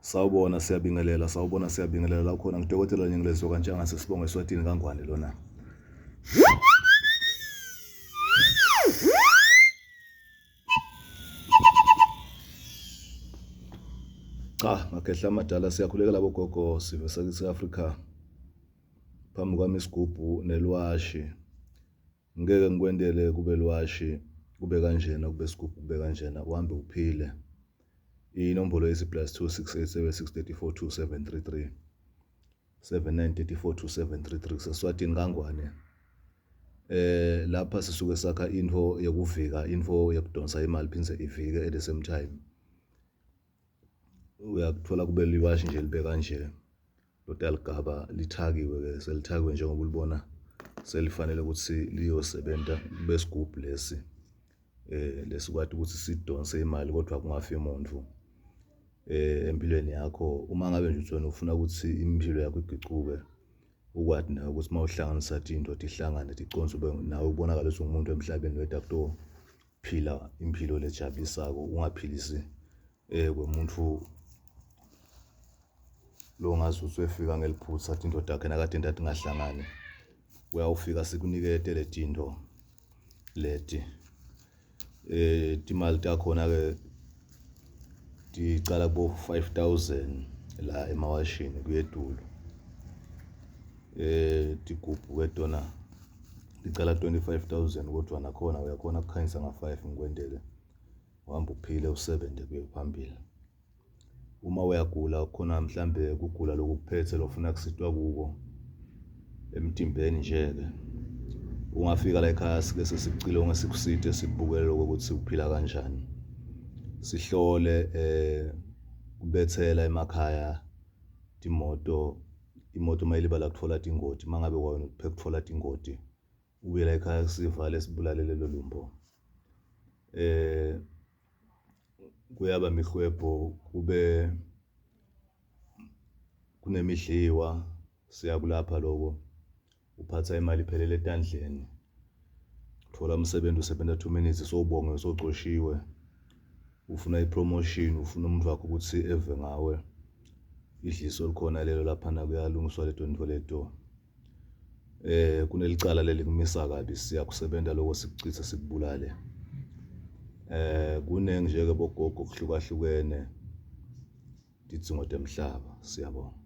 Sawubona siyabingelela, sawubona siyabingelela la ukhona ngudokotela Nyengilezwe kaNtshangase sibonge eSwatini kaNgwane lona. Cha, makhehla amadala siyakhulekela bogogo sive sakithi Afrika. Phambi kwami isigubhu nelwashi. Ngeke ngikwentele kube lwashi kube kanjena kube sigubhu kube kanjena uhambe uphile. Inombolo yesi plus 26876342733 79342733 kuseSwatini kaNgwane. Eh lapha sisuke sakha into yokuvika into yokudonsa imali phindze ivike at the same time. Uyakuthola kube liwashi nje libe kanje. Lotaligaba lithakiwe ke selithakiwe njengoba ulibona selifanele ukuthi liyosebenta kube sigubhu lesi eh lesikwati ukuthi sidonse imali kodwa kungafi muntu eh empilweni yakho uma ngabe nje uthi wena ufuna ukuthi impilo yakho igucuke ukwati nawe ukuthi uma uhlanganisa tinto tihlangane ticonse ube nawe ubonakale ukuthi ungumuntu emhlabeni wedwa kutophila impilo lejabulisako ungaphilisi eh kwemuntu lo ngazi ukuthi wefika ngeliphutha athi indoda yakhe nakade into athi ngahlangani uyawufika sikunikete letinto leti eh timali takhona ke ticala kubo 5000 la emawashini kuyedulu eh tigubhu ke tona ticala 25000 kodwa nakhona uyakhona ukukhanyisa nga-5 ngikwentele uhamba uphile usebenze kuye phambili uma uyagula khona mhlambe kugula lokhu kuphethe lofuna kusitwa kuko emtimbeni nje-ke ungafika la ekhaya sike sesikucile ungesikuside sikubukele lokho ukuthi uphila kanjani sihlole eh kubethela emakhaya timoto imoto uma ilibala kuthola tingoti uma ngabe kwawena uphe kuthola tingoti ubuye la ekhaya sivale sibulale lelo lumbo eh kuyaba mihwebho kube kunemidliwa siyakulapha loko uphatha imali iphelele etandleni uthola umsebenzi usebenza 2 minutes sowubonge sowucoshiwe ufuna ipromotion ufuna umuntu wakho ukuthi eve ngawe idliso likhona lelo laphana kuyalungiswa leto nto leto eh kunelicala leli kumisa kabi siyakusebenza lokho sikuchitha sikubulale eh kuningi nje ke bogogo kuhlukahlukene tidzingo temhlaba siyabonga.